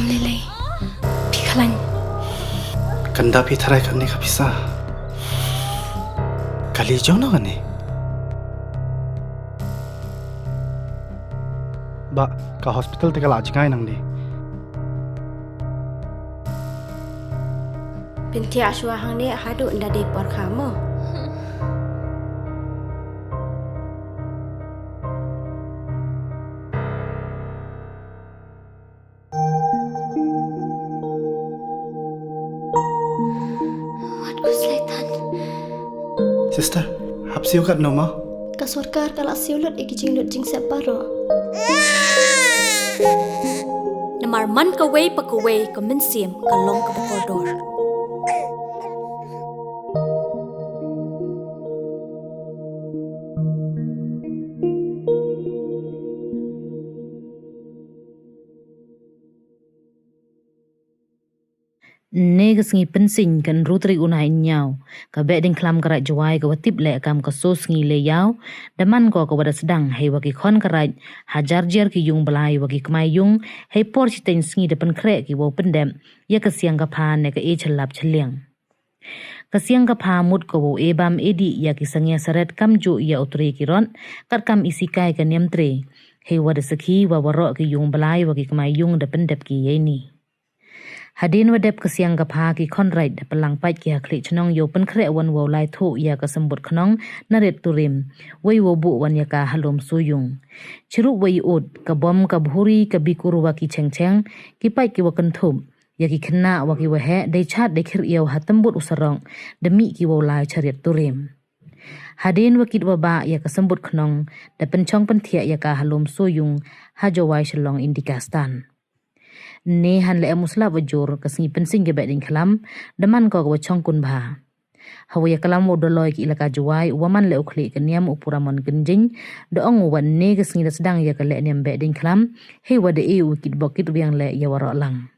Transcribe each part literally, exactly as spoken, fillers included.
Lele, phi khlañ. Kanda phi tharai kane ka pisa. Kali jong no kane. Ba, ka hospital te ka la jngai nang di. Pynthia shwa hangne haduh nda dei por kha mo. Wat ku slaitan. Sister, hap siew kat no ma? Ka sorkar ka la siew lut i ki jinglut jingsep baroh. Namar man kawei pa kawei ka mynsiem ka long kaba kordor. Ne ka sngi Pynsiñ ka ynru tarik u Naiynñiaw, ka Behdieñkhlam ka Raij Jowai ka wa tip leh kam ka Soo Sngi Leiyaw, da man ko ka wa da sdang hei wa ki khon ka raij ha jar jar ki yung blai wa ki kmai yung, hei por chiteng sngi da pynkhreh ki wow pyndep ya ka siang ka pha ne ka e chalap chaliang. Ka siang ka pha mut ka wow e bam e dih ya ki sangia saret kamjooh ya u tre ki rot, kat kam i sikai ka niam tre. Hei wa da sakhi wa waroh ki yung blai wa ki kmai yung da pyndep ki ya ini. Hadien wa dep ka siang ka pha, ki khon raij da pynlang pait ki ha khlieh chnong yow pynkhreh wan wow lai thuh ya ka symbut khnong na riat turim, wei wow buh wan ya ka ha lum soo yung. Chirup wa i ut, ka bom, ka bhuri, ka bikur wa ki cheng cheng, ki pait ki wa kynthup ya ki khynnah wa ki waheh, dei chat dei khir ïaw ha tymbut u sarok, da mih ki wow lai cha riat turim. Hadien wa kit wa bah ya ka symbut khnong, da pynchong pynthiah ya ka ha lum soo yung ha Jowai Shillong Indica Stand. Ne hanleh em u slap wa jur, ka sngi Pynsiñ ka Behdieñkhlam da man ko ka wa chong kun bha. Ha wa ya klam u Dolloi ki Elaka Jowai, u wa man leh u khlieh ka niam u Puramon Kynjing, da ong u wa ne ka sngi da sdang ya ka leh niam Behdieñkhlam, hei wa da e u kit bok kit riang leh ya waroh lang.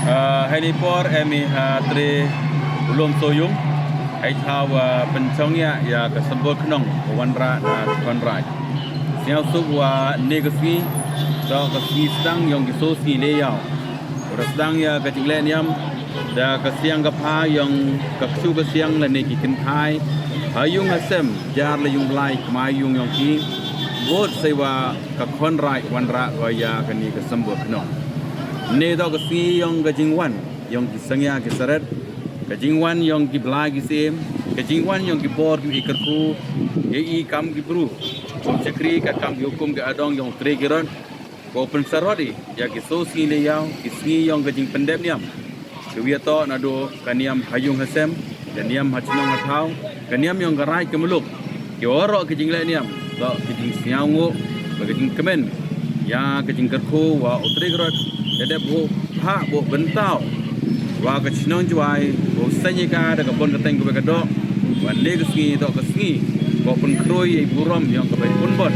Ah, heini por em i ha tre u lum Soyung. Hei thaw wa pynchong ya ya ka symbol khnong wa wanrah na ka khon raij. Sngewsuk wa ne ka sngi, toh ka sngi sdang yong ki so sngi le yaw. Wa da sdang ya ka jingleh niam da ka siang ka pha yong ka ksu ka siang lane ki kynthai ha yung ha sem, jar la yung blai kmai yung yong ki. Bot sei wa ka khon raij wanrah ko ya kani ka symbol khnong. Ne toh ka sngi yong ka jingwan yong ki sangya ki saret, ka jingwan yong ki blai ki siem, ka jingwan yong ki bor ki i kyrkhu, ki i kam ki bru, kum chakri, ka kam ki hukum ki adong yong tre ki rot. Ko pynsarot i ya ki so sngi le yaw, ki sngi yong ka jingpyndep niam. Ki wi toh naduh ka niam ha yung ha sem, ka niam ha chnong ha thaw, ka niam yong ka raij ka muluk. Ki waroh ki jingleh niam toh ki jingsngewnguh, ka jingkmen ya ka jingkyrkhu wa u tre ki rot da dep buh phah buh byntaw wa ka chnong Jwai, wa u seng i ka da ka bon ka teng ka wa ka doh. Wa ne ka sngi toh ka sngi ko pynkhroi i burom yong ka bai pynbot,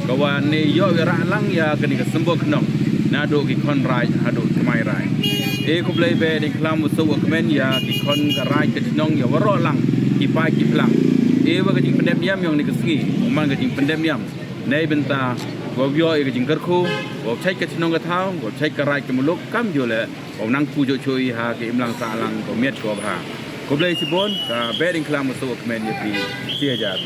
ka wa ne yoh ya rah lang ya kani ka symbol khnong naduh ki khon raij haduh kmai raij. E khublei Behdieñkhlam wa suk wa kmen ya ki khon ka raij ka chnong ya waroh lang ki paid ki phlang. E wa ka jingpyndep niam yong ne ka sngi u man ka jingpyndep niam nei bynta wa u yoh ya ka jingkyrkhu, wa u chait ka chnong ka thaw, wa u chait ka raij ka muluk, kam ju le wa u nang pu joh choi ha ka imlang sahlang ko miat ko bha. Khublei chibun, ka Behdieñkhlam wa suk wa kmen ya phi chi hajar.